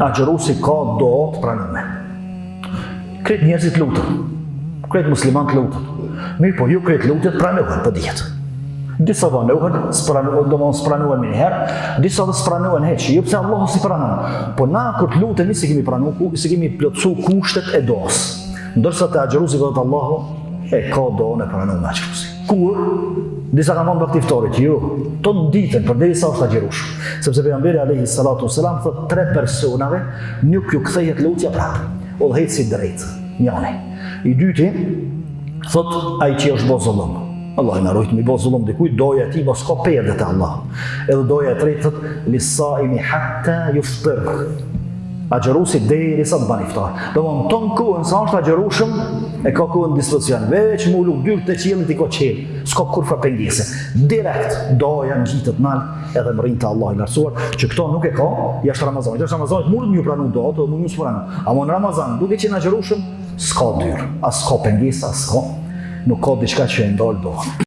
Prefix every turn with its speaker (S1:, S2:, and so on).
S1: Agjëruesi ka dua të pranume. Krejt njerëzit luten. Krejt muslimanët luten. Mirëpo, jo krejt lutjet pranohen, po dihet. Disa vonohen, s'pranohen, domethënë s'pranohen menjëherë, disa dhe s'pranohen hiç, jo pse Allahu s'i pranon. Po na kur të lutemi s'i kemi pranu, s'i kemi plotësu kushtet e duas. Ndërsa te agjëruesi thotë Allahu e ka duan e pranuar agjëruesi. Kur disa kanë thonë vakti iftarit, jo, tonë ditën përderisa është agjërueshëm. Sepse pejgamberi alayhi salatu wasalam thotë tre personave nuk ju kthehet lutja prapë. Udhëheqësi i drejtë, njani. I dyti thotë ai që është bo zullum. Allahu na rujt me bo zullum dikujt, duaja e tij mos ka perde te Allahu. Edhe duaja e tretë thotë lisaimi hatta yuftir. Agjëruesi derisa të ban iftar. Domthon ton kohën sa është agjërueshëm e ka kohën në dispozicion. Veç m'u lut dyert e qiellit i ka çel. S'ka kurrfarë pengese. Direkt duaja ngjitet nalt edhe mrrin te Allahu i lartësuar, që këto nuk e ka jashtë Ramazanit. Jashtë Ramazanit mundet me ju pranu duat, edhe mund mos pranu. Ama në Ramazan, duke qenë agjërueshëm, s'ka dyer, as s'ka pengesa, s'ka nuk ka diçka që e ndal duan.